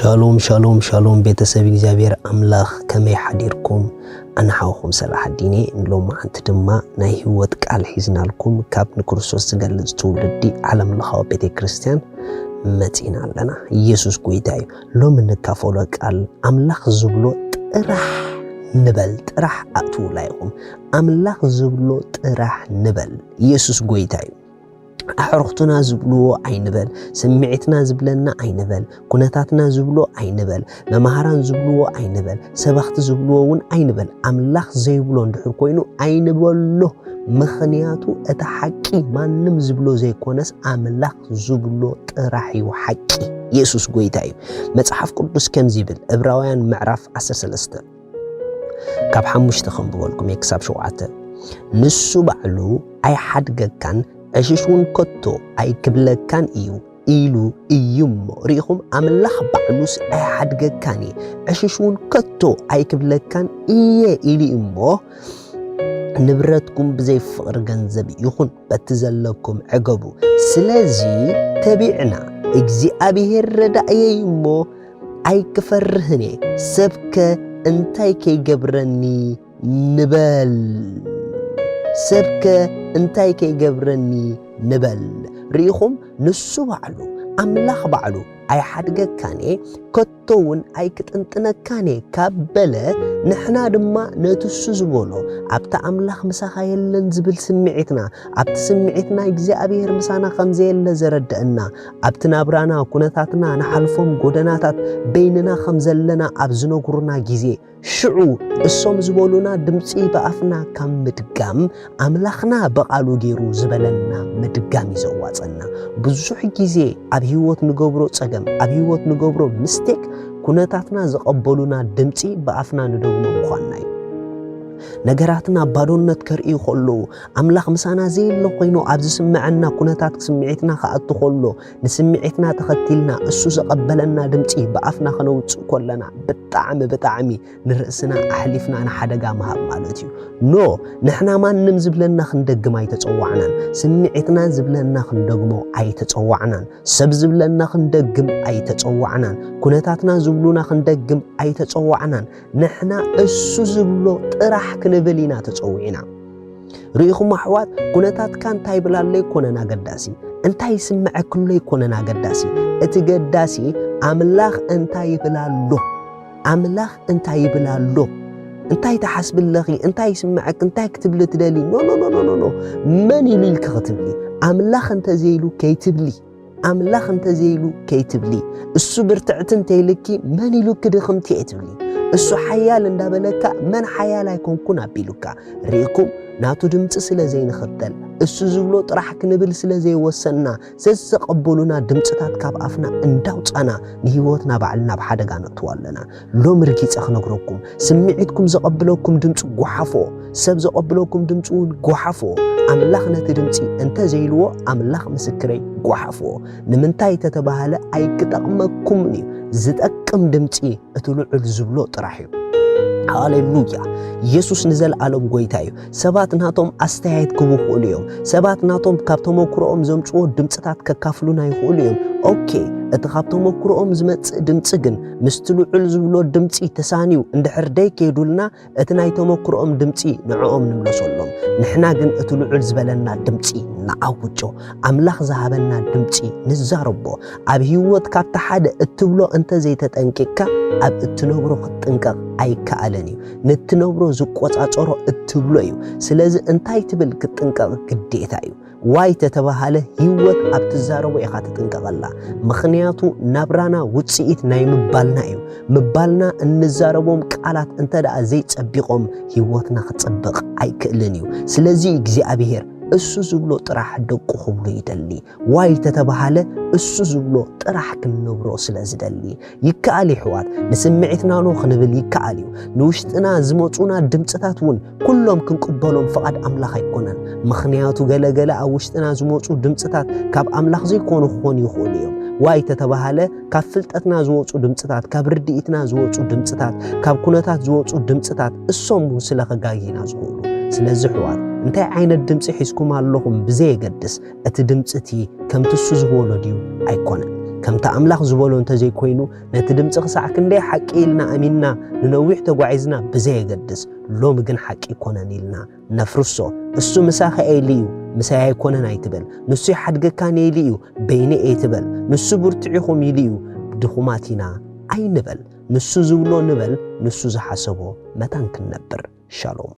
ሻሎም ሻሎም ሻሎም፣ ቤተሰብ እግዚኣብሔር ኣምላኽ፣ ከመይ ሓዲርኩም? ኣነ ሓውኹም ሰላሓዲን እየ። ንሎማዓንቲ ድማ ናይ ህይወት ቃል ሒዝናልኩም ካብ ንክርስቶስ ዝገልጽ ትውልዲ ዓለም ለኻዊ ቤተ ክርስቲያን መጺና ኣለና። ኢየሱስ ጎይታ እዩ። ሎሚ እንካፈሎ ቃል ኣምላኽ ዝብሎ ጥራሕ ንበል፣ ጥራሕ ኣእትውላ ኢኹም። ኣምላኽ ዝብሎ ጥራሕ ንበል። ኢየሱስ ጎይታ እዩ። ኣዕሩኽትና ዝብልዎ ኣይንበል፣ ስምዒትና ዝብለና ኣይንበል፣ ኩነታትና ዝብሎ ኣይንበል፣ መማህራን ዝብልዎ ኣይንበል፣ ሰባኽቲ ዝብልዎ እውን ኣይንበል። ኣምላኽ ዘይብሎ እንድሕር ኮይኑ ኣይንበሎ። ምኽንያቱ እቲ ሓቂ ማንም ዝብሎ ዘይኮነስ ኣምላኽ ዝብሎ ጥራሕ እዩ ሓቂ። ኢየሱስ ጎይታ እዩ። መጽሓፍ ቅዱስ ከምዚ ይብል፣ ዕብራውያን ምዕራፍ ዓሰርተ ሰለስተ ካብ ሓሙሽተ ከንብበልኩም እየ ክሳብ ሸውዓተ። ንሱ ባዕሉ ኣይሓድገካን፣ ዕሽሽ እውን ከቶ ኣይክብለካን እዩ ኢሉ እዩ እሞ። ርኢኹም፣ ኣምላኽ ባዕሉስ ኣይሓድገካን እየ፣ ዕሽሽ እውን ከቶ ኣይክብለካን እየ ኢሉ እዩ እሞ፣ ንብረትኩም ብዘይ ፍቕሪ ገንዘብ ይኹን በቲ ዘለኩም ዕገቡ። ስለዚ ተቢዕና፣ እግዚኣብሄር ረዳእየይ እሞ ኣይክፈርህን እየ፣ ሰብከ እንታይ ከይገብረኒ ንበል። ሰብከ እንታይ ከይገብረኒ ንበል። ርኢኹም፣ ንሱ ባዕሉ፣ ኣምላኽ ባዕሉ ኣይሓድገካን እየ፣ ከቶ እውን ኣይክጥንጥነካን እየ ካብ በለ፣ ንሕና ድማ ነቲ እሱ ዝበሎ፣ ኣብቲ ኣምላኽ ምሳኻ የለን ዝብል ስምዒትና፣ ኣብቲ ስምዒትና እግዚኣብሔር ምሳና ከም ዘየለ ዘረድአና፣ ኣብቲ ናብራና፣ ኩነታትና፣ ንሓልፎም ጎደናታት በይንና ከም ዘለና ኣብ ዝነግሩና ግዜ፣ ሽዑ እሶም ዝበሉና ድምፂ ብኣፍና ካብ ምድጋም፣ ኣምላኽና ብቓሉ ገይሩ ዝበለና ምድጋም እዩ ዘዋፀና። ብዙሕ ግዜ ኣብ ህይወት ንገብሮ ፀገም፣ ኣብ ህይወት ንገብሮ ምስቴክ፣ ኩነታትና ዝቐበሉና ድምፂ ብኣፍና ንደግሞ ምዃንና እዩ። ነገራትና ባዶነት ከርእዩ ከለዉ፣ ኣምላኽ ምሳና ዘየለ ኮይኑ ኣብ ዝስምዐና ኩነታት ስምዒትና ክኣቱ ከሎ፣ ንስምዒትና ተኸቲልና እሱ ዘቐበለና ድምፂ ብኣፍና ከነውፅእ ከለና፣ ብጣዕሚ፣ ብጣዕሚ ንርእስና ኣሕሊፍና ንሓደጋ ምሃብ ማለት እዩ። ኖ፣ ንሕና ማንም ዝብለና ክንደግም ኣይተጸዋዕናን። ስምዒትና ዝብለና ክንደግሞ ኣይተጸዋዕናን። ሰብ ዝብለና ክንደግም ኣይተጸዋዕናን። ኩነታትና ዝብሉና ክንደግም ኣይተጸዋዕናን። ንሕና እሱ ዝብሎ ጥራሕ ክንብል ኢና ተጸዊዕና። ርኢኹም ኣሕዋት፣ ኩነታትካ እንታይ ይብል ኣሎ ኣይኮነን ኣገዳሲ፣ እንታይ ይስምዐክሎ ኣይኮነን ኣገዳሲ። እቲ ገዳሲ ኣምላኽ እንታይ ይብል ኣሎ፣ ኣምላኽ እንታይ ይብል ኣሎ። እንታይ ትሓስቢ ኣለኺ፣ እንታይ ይስምዐክ፣ እንታይ ክትብሊ ትደሊ? ኖ፣ ኖ፣ ኖ፣ ኖ፣ ኖ፣ ኖ። መን ኢሉ ኢልኪ ክትብሊ? ኣምላኽ እንተዘይሉ ከይትብሊ። ኣምላኽ እንተዘይሉ ከይትብሊ፣ እሱ ብርትዕቲ እንተይልኪ መን ኢሉኪ ድኽምቲ እየ ትብሊ። እሱ ሓያል እንዳበለካ መን ሓያል ኣይኮንኩን ኣቢሉካ። ርኢኩም፣ ናቱ ድምፂ ስለ ዘይንኽተል፣ እሱ ዝብሎ ጥራሕ ክንብል ስለ ዘይወሰንና፣ ዘዘቐበሉና ድምፅታት ካብ ኣፍና እንዳውፃና ንህይወትና ባዕልና ኣብ ሓደጋ ነእትዋ ኣለና። ሎሚ ርጊጸ ክነግረኩም፣ ስምዒትኩም ዘቐብለኩም ድምፂ ጓሓፎ፣ ሰብ ዘቐብለኩም ድምፂ እውን ጓሓፎ። ኣምላኽ ነቲ ድምፂ እንተዘይልዎ፣ ኣምላኽ ምስክረይ ጓሓፎ። ንምንታይ ተተባህለ ኣይክጠቕመኩምን እዩ፣ ዝጠቅም ድምፂ እቲ ልዑል ዝብሎ ጥራሕ እዩ። ሃሌሉያ! ኢየሱስ ንዘለኣለም ጎይታ እዩ። ሰባት ናቶም ኣስተያየት ክህቡ ይኽእሉ እዮም። ሰባት ናቶም ካብ ተመክሮኦም ዘምጽዎ ድምጽታት ከካፍሉና ይኽእሉ እዮም። ኦኬ፣ እቲ ካብ ተመክሮኦም ዝመጽእ ድምጺ ግን ምስቲ ልዑል ዝብሎ ድምጺ ተሳንዩ እንድሕር ደይከይዱልና፣ እቲ ናይ ተመክሮኦም ድምጺ ንዕኦም ንምለሰሎም። ንሕና ግን እቲ ልዑል ዝበለና ድምጺ ንኣውጆ። ኣምላኽ ዝሃበና ድምጺ ንዛረቦ። ኣብ ህይወት ካብቲ ሓደ እትብሎ እንተ ዘይተጠንቂቕካ፣ ኣብ እትነብሮ ክትጥንቀቕ ኣይከኣልን እዩ። ንእትነብሮ ዝቆጻጸሮ እትብሎ እዩ። ስለዚ እንታይ ትብል ክትጥንቀቕ ግዴታ እዩ። ዋይ ተተባሃለ ህይወት ኣብ ትዛረቦ ኢኻ ትጥንቀቐላ። ምኽንያቱ ናብራና ውጽኢት ናይ ምባልና እዩ። ምባልና እንዛረቦም ቃላት እንተ ደኣ ዘይጸቢቖም ህይወትና ክጸብቕ ኣይክእልን እዩ። ስለዚ እግዚኣብሔር እሱ ዝብሎ ጥራሕ ደቁ ክብሉ ይደሊ። ዋይ ተተባሃለ እሱ ዝብሎ ጥራሕ ክንነብሮ ስለ ዝደሊ። ይከኣል ይሕዋት፣ ንስምዒትና ኖ ክንብል ይከኣል እዩ። ንውሽጥና ዝመጹና ድምጽታት እውን ኩሎም ክንቅበሎም ፍቓድ ኣምላኽ ኣይኮነን። ምኽንያቱ ገለ ገለ ኣብ ውሽጥና ዝመጹ ድምጽታት ካብ ኣምላኽ ዘይኮኑ ክኾኑ ይኽእሉ እዮም። ዋይ ተተባሃለ ካብ ፍልጠትና ዝወጹ ድምጽታት፣ ካብ ርድኢትና ዝወጹ ድምጽታት፣ ካብ ኩነታት ዝወጹ ድምጽታት እሶም እውን ስለ ከጋግዩና ዝኽእሉ። ስለዚ ኣሕዋት፣ እንታይ ዓይነት ድምጺ ሒዝኩም ኣለኹም ብዘየገድስ፣ እቲ ድምጺ እቲ ከምቲ እሱ ዝበሎ ድዩ ኣይኮነን። ከምቲ ኣምላኽ ዝበሎ እንተዘይኮይኑ፣ ነቲ ድምፂ ክሳዕ ክንደይ ሓቂ ኢልና ኣሚንና ንነዊሕ ተጓዒዝና ብዘየገድስ፣ ሎሚ ግን ሓቂ ኣይኮነን ኢልና ነፍርሶ። እሱ ምሳኺ እየ ኢሉ እዩ፣ ምሳይ ኣይኮነን ኣይትበል። ንሱ ይሓድገካን እየ ኢሉ እዩ፣ በይነይ እየ ትበል። ንሱ ብርቱዕ ኢኹም ኢሉ እዩ፣ ድኹማት ኢና ኣይንበል። ንሱ ዝብሎ ንበል፣ ንሱ ዝሓሰቦ መታን ክንነብር። ሻሎም።